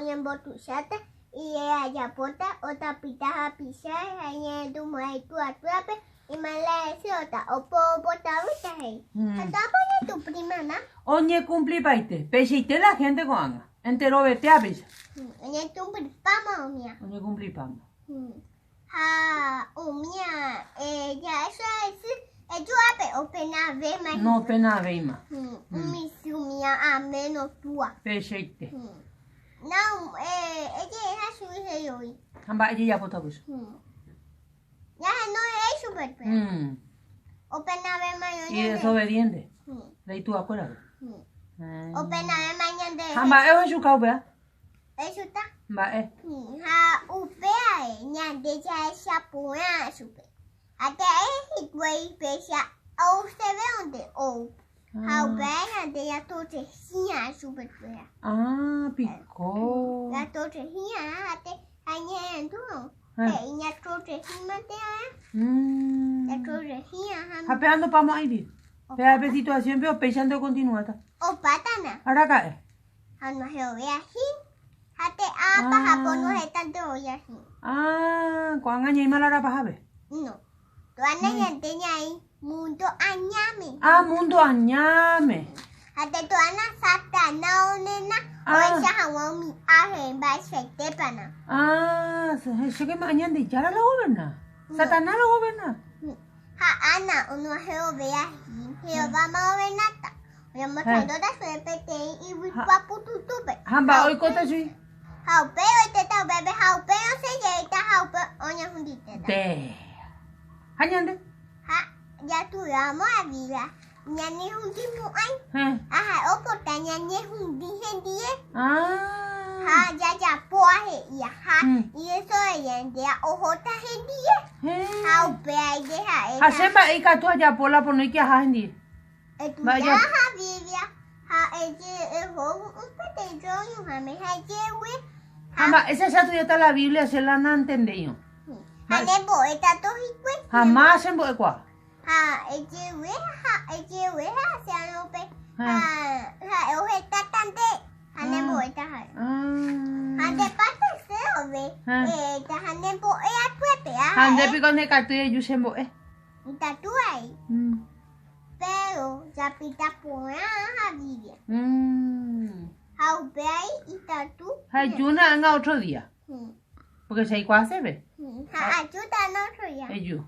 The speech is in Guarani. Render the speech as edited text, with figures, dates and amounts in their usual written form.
Oñembotuicháta, ijejapóta, otapita hapicha ha iñe'ẽndumo'ãi ituakuérape, imalagradecídota, oporopotavýta he'i. Ha távapa oñetumplímana? Oñekumplipaite. Peichaite la gente ko'ág̃a. Enterovete apéicha. Oñekumplipáma umía. Oñekumplipáma. Ha umía ja'e isy eju ápe openavéima hikuái. Nopenavéima. Umi sy umía améno túa. Peichaite. Na eje'eha chugui he'i oĩ. Ha mba'e jejapóta upéicha. Ñahenói he'i chupe upéva. Openavéma ñande. Y desobediente. La itúakuérape. Openavéma ñande. Ha mba'e ohechuka upéva? Echuta. Mba'e? Ha upévare ñande jahecha porã chupe. Ha ta'e hikuái péicha ouseve onde ou. Ha upévare ñande jatotrehí'arã chupekuéra. Ah, piko. Jatotrehí'arã ha te ha ñahendúrõ he'i ñatrotrehímante'arã. Jatrotrehí'arã. Ha péva ndopamo'ãivi. Péva pe situación-pe upéichante okontinuáta. Opátana. Araka'e. Ha no jehová hína, ha te ára pahápe no hetánte oĩ hína. Ah, ko'ág̃a ñaĩma la ára pahápe? No. To'ág̃a ñande ñaĩ múndo añáme. Ah, múndo añáme. Ha te to'ág̃a Satanás onena ohecha hag̃ua umi ángel mba'eichaitépa. Ah, chékema Ñandejára la governa. Satanás la governa. Ha ág̃a no jehová hína, Jehováma governáta. Oñemosãingóta chupe peteĩ yvykua pututúpe. Ha mba'e oikóta chui? Ha upéi oikéta upépe ha upéi osẽ jeýta ha upe oñehundítéta. Pe. Ha ñande? Ha jatúramo la vida ñanehundimo'ãi. Ha ha'e opota ñañehundi hendie. Ah. Ha jajapóva he'íva ha idesobediente ohóta hendie. Ha upéva ha'e. Ha che mba'e ikatu ajapo la pono ikiaha hendie. Estudia ha Biblia ha eho peteĩ reuniónháme ha ejevy. Ha mba'éicha che atudiáta la Biblia che la nantendéirõ. Ha nembo'éta hikuái. Ha má chembo'ekuaa. Ha ejevy ha ejevy ha anciánope ha ha'e ohekáta nde ha nembo'éta ha'e. Ha ndépa tercerove ha nembo'e atuépe ha Ha nde piko ndekatúi eju chembo'e. Ikatu ai. Pero japyta porã ha Biblia. Ha upe ai ikatu. Ha ejúna ág̃a otro día. Porque che aikuaaseve. Ha ajúta otro día. Eju.